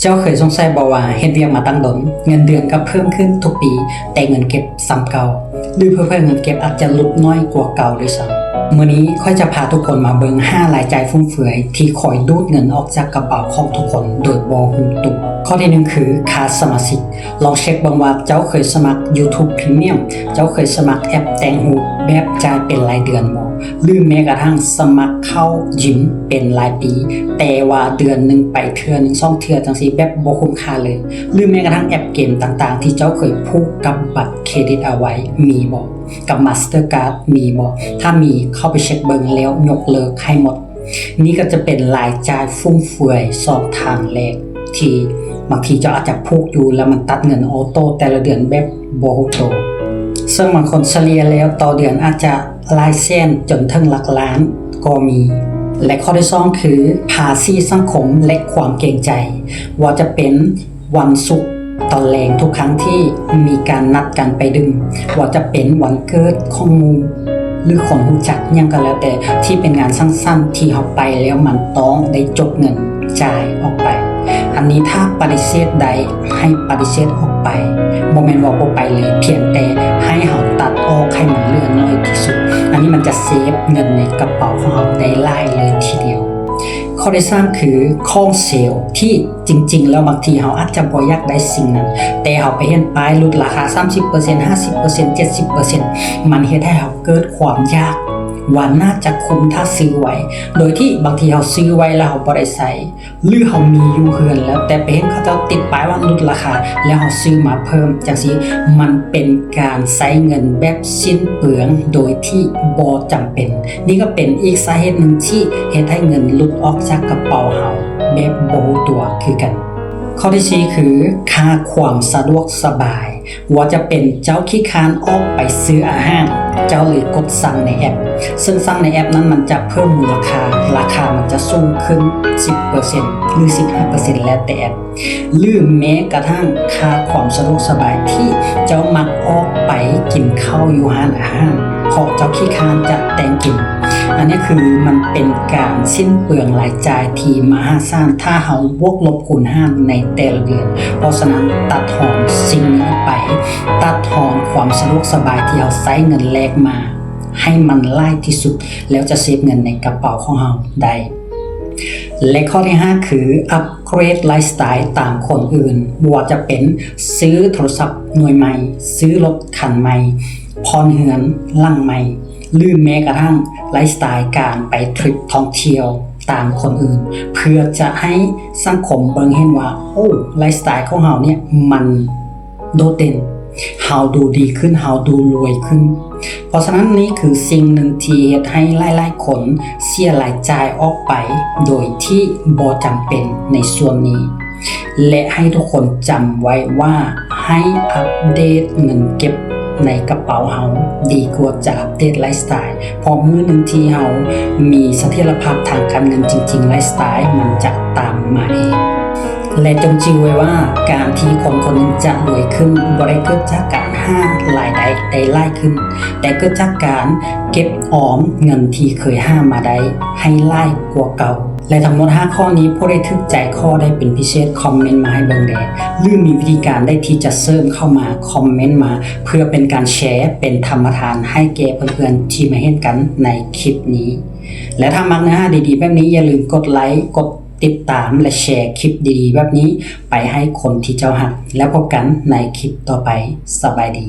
ເຈົ້າເຄີຍສົງໄສບໍ່ວ່າເຮັດວຽກມາຕັ້ງດົນ, ເງິນເດືອນກໍເພີ່ມຂຶ້ນທຸກປີ, ແຕ່ເງິນເກັບສ່ຳເກົ່າ ຫຼືເຜີເໆເງິນເກັບອາດຈະຫຼຸດນ້ອຍກວ່າເກົ່າດ້ວຍຊ້ຳ? ມື້ນີ້ຂ້ອຍຈະພາທຸກຄົນມາເບິ່ງຫ້າລາຍຈ່າຍຟຸມເຟືອຍທີ່ຄອຍດູດເງິນອອກຈາກກະເປົາຂອງທຸກຄົນໂດຍບໍ່ຮູ້ຕົວ. ຂໍ້ທີໜຶ່ງຄືຄ່າສະມາຊິກ. ລອງເຊັກເບິ່ງວ່າເຈົ້າເຄີຍສະໝັກ YouTube Premium, ເຈົ້າເຄີຍສະໝັກແອັບແຕ່ງຮູບແບບຈ່າຍເປັນລາຍເດືອນບໍ່? ຫຼືແມ້ກະທັ່ງສະໝັກເຂົ້າຢິມເປັນລາຍປີ, ແຕ່ວ່າເດືອນໜຶ່ງໄປເທື່ອໜຶ່ງສອງເທື່ອຈັ່ງຊີ້ ແບບບໍ່ຄຸ້ມຄ່າເລີຍ? ຫຼືແມ້ກະທັ່ງແອັບເກມຕ່າງໆທີ່ເຈົ້າເຄີຍຜູກກັບບັດເຄຣດິດເອົາໄວ້ ມີບໍ່? ກັບ Mastercard ມີບໍ່? ຖ້າມີ ເຂົ້າໄປເຊັກເບິ່ງແລ້ວຍົກເລີກໃຫ້ໝົດ. ນີ້ກໍຈະເປັນລາຍຈ່າຍຟຸມເຟືອຍຊ່ອງທາງແລກ ທີ່ບາງທີເຈົ້າອາດຈະຜູກຢູ່ ແລ້ວມັນຕັດເງິນອໍໂຕ້ແຕ່ລະເດືອນແບບບໍ່ຮູ້ໂຕ. ເຊິ່ງບາງຄົນສະເລ່ຍແລ້ວຕໍ່ເດືອນອາດຈະຫຼາຍແສນຈົນເຖິງຫຼັກລ້ານກໍມີ. ແລະ ຂໍ້ທີສອງຄືພາສີສັງຄົມ ແລະ ຄວາມເກງໃຈ, ວ່າຈະເປັນ ວັນສຸກຕອນແລງທຸກຄັ້ງທີ່ມີການນັດກັນໄປດື່ມ, ວ່າຈະເປັນວັນເກີດຂອງໝູ່ ຫຼືຄົນຮູ້ຈັກ ຫຍັງກໍແລ້ວແຕ່ທີ່ເປັນງານສັງສັນທີ່ເຮົາໄປແລ້ວມັນຕ້ອງໄດ້ຈົກເງິນຈ່າຍອອກໄປ. ອັນນີ້ຖ້າປະຕິເສດໄດ້ໃຫ້ປະຕິເສດອອກໄປ, ບໍ່ແມ່ນວ່າບໍ່ໄປເລີຍ, ພຽງແຕ່ໃຫ້ເຮົາຕັດອອກໃຫ້ມັນເຫຼືອໜ້ອຍທີ່ສຸດ. ອັນນີ້ມັນຈະເຊບເງິນໃນກະເປົາຂອງເຮົາໄດ້ຫຼາຍເລີຍທີດຽວ. ຂໍ້ທີສາມຄືຂອງເຊວທີ່ຈິງໆແລ້ວບາງທີເຮົາອາດຈະບໍ່ຢາກໄດ້ສິ່ງນັ້ນ, ແຕ່ເຮົາໄປເຫັນປ້າຍຫຼຸດລາຄາສາມສິບເປີເຊັນ ຫ້າສິບເປີເຊັນ ເຈັດສິບເປີເຊັນ ມັນເຮັດໃຫ້ເຮົາເກີດຄວາມຢາກວ່າໜ້າຈະຄຸ້ມຖ້າຊື້ໄວ້, ໂດຍທີ່ບາງທີເຮົາຊື້ໄວ້ແລ້ວເຮົາບໍ່ໄດ້ໃຊ້ ຫຼືເຮົາມີຢູ່ເຮືອນແລ້ວ ແຕ່ໄປເຫັນເຂົາເຈົ້າຕິດປ້າຍວ່າຫຼຸດລາຄາ ແລ້ວເຮົາຊື້ມາເພີ່ມ ຈັ່ງຊີ້ມັນເປັນການໃຊ້ເງິນແບບສິ້ນເປືອງໂດຍທີ່ບໍ່ຈຳເປັນ. ນີ້ກໍເປັນອີກສາເຫດໜຶ່ງທີ່ເຮັດໃຫ້ເງິນຫຼຸດອອກຈາກກະເປົາເຮົາແບບບໍ່ຮູ້ຕົວຄືກັນ. ຂໍ້ທີສີ່ຄືຄ່າຄວາມສະດວກສະບາຍ, ວ່າຈະເປັນເຈົ້າຂີ້ຄ້ານອອກໄປຊື້ອາຫານ, ເຈົ້າເລີຍກົດສັ່ງໃນແອັບ, ເຊິ່ງສັ່ງໃນແອັບນັ້ນມັນຈະເພີ່ມມູນລະຄ່າ, ລາຄາມັນຈະສູງຂຶ້ນສິບເປີເຊັນ ຫຼືສິບຫ້າເປີເຊັນ ແລ້ວແຕ່ແອັບ. ຫຼືແມ້ກະທັ່ງຄ່າຄວາມສະດວກສະບາຍທີ່ເຈົ້າມັກອອກໄປກິນເຂົ້າຢູ່ຮ້ານອາຫານ ເພາະເຈົ້າຂີ້ຄ້ານຈະແຕ່ງກິນ. ອັນນີ້ຄືມັນເປັນການສິ້ນເປືອງລາຍຈ່າຍທີ່ມະຫາສານ ຖ້າເຮົາບວກລົບຄູນຫານໃນແຕ່ລະເດືອນ. ເພາະສະນັ້ນ ຕັດທອນສິ່ງນີ້ອອກໄປ, ຕັດທອນຄວາມສະດວກສະບາຍທີ່ເຮົາໃຊ້ເງິນແລກມາ ໃຫ້ມັນຫຼາຍທີ່ສຸດ ແລ້ວຈະເຊບເງິນໃນກະເປົາຂອງເຮົາໄດ້. ແລະ ຂໍ້ທີຫ້າຄືອັບເກຣດໄລຟ໌ສະໄຕລ໌ຕາມຄົນອື່ນ, ບໍ່ວ່າຈະເປັນຊື້ໂທລະສັບໜ່ວຍໃໝ່, ຊື້ລົດຄັນໃໝ່, ຜ່ອນເຮືອນຫຼັງໃໝ່ ຫຼືແມ້ກະທັ່ງໄລຟ໌ສະໄຕລ໌ການໄປທຣິບທ່ອງທ່ຽວຕາມຄົນອື່ນ ເພື່ອຈະໃຫ້ສັງຄົມເບິ່ງເຫັນວ່າ ໂອ້ ໄລຟ໌ສະໄຕລ໌ຂອງເຮົາເນ່ຍມັນໂດດເດັ່ນ, ເຮົາດູດີຂຶ້ນ, ເຮົາດູລວຍຂຶ້ນ. ເພາະສະນັ້ນ ນີ້ຄືສິ່ງໜຶ່ງທີ່ເຮັດໃຫ້ຫຼາຍໆຄົນເສຍລາຍຈ່າຍອອກໄປໂດຍທີ່ບໍ່ຈຳເປັນໃນສ່ວນນີ້. ແລະ ໃຫ້ທຸກຄົນຈຳໄວ້ວ່າ ໃຫ້ອັບເດດເງິນເກັບໃນກະເປົາເຮົາ ດີກວ່າຈະອັບເດດໄລຟ໌ສະໄຕລ໌, ເພາະມື້ໜຶ່ງທີ່ເຮົາມີສະຖຽນລະພາບທາງການເງິນຈິງໆ ໄລຟ໌ສະໄຕລ໌ມັນຈະຕາມມາເອງ. ແລະ ຈົ່ງຈື່ໄວ້ວ່າ ການທີ່ຄົນຄົນໜຶ່ງຈະລວຍຂຶ້ນ ບໍ່ໄດ້ເກີດຈາກການຫາລາຍໄດ້ໄດ້ຫຼາຍຂຶ້ນ, ແຕ່ເກີດຈາກການເກັບອອມເງິນທີ່ເຄີຍຫາມາໄດ້ໃຫ້ຫຼາຍກວ່າເກົ່າ. ແລະ ທັງໝົດຫ້າຂໍ້ນີ້ ຜູ້ໃດຖືກໃຈຂໍ້ໃດເປັນພິເສດ ຄອມເມັນມາໃຫ້ເບິ່ງແດ່ ຫຼື ມີວິທີການໃດທີ່ຈະເສີມເຂົ້າມາ ຄອມເມັນມາ ເພື່ອເປັນການແຊເປັນທຳມະທານໃຫ້ແກ່ເພື່ອນໆທີ່ມາເຫັນກັນໃນຄລິບນີ້. ແລະ ຖ້າມັກເນື້ອຫາດີໆແບບນີ້ ຢ່າລືມກົດໄລ, ກົດຕິດຕາມ ແລະ ແຊຄລິບດີໆແບບນີ້ໄປໃຫ້ຄົນທີ່ເຈົ້າຮັກ. ແລ້ວພົບກັນໃນຄລິບຕໍ່ໄປ. ສະບາຍດີ.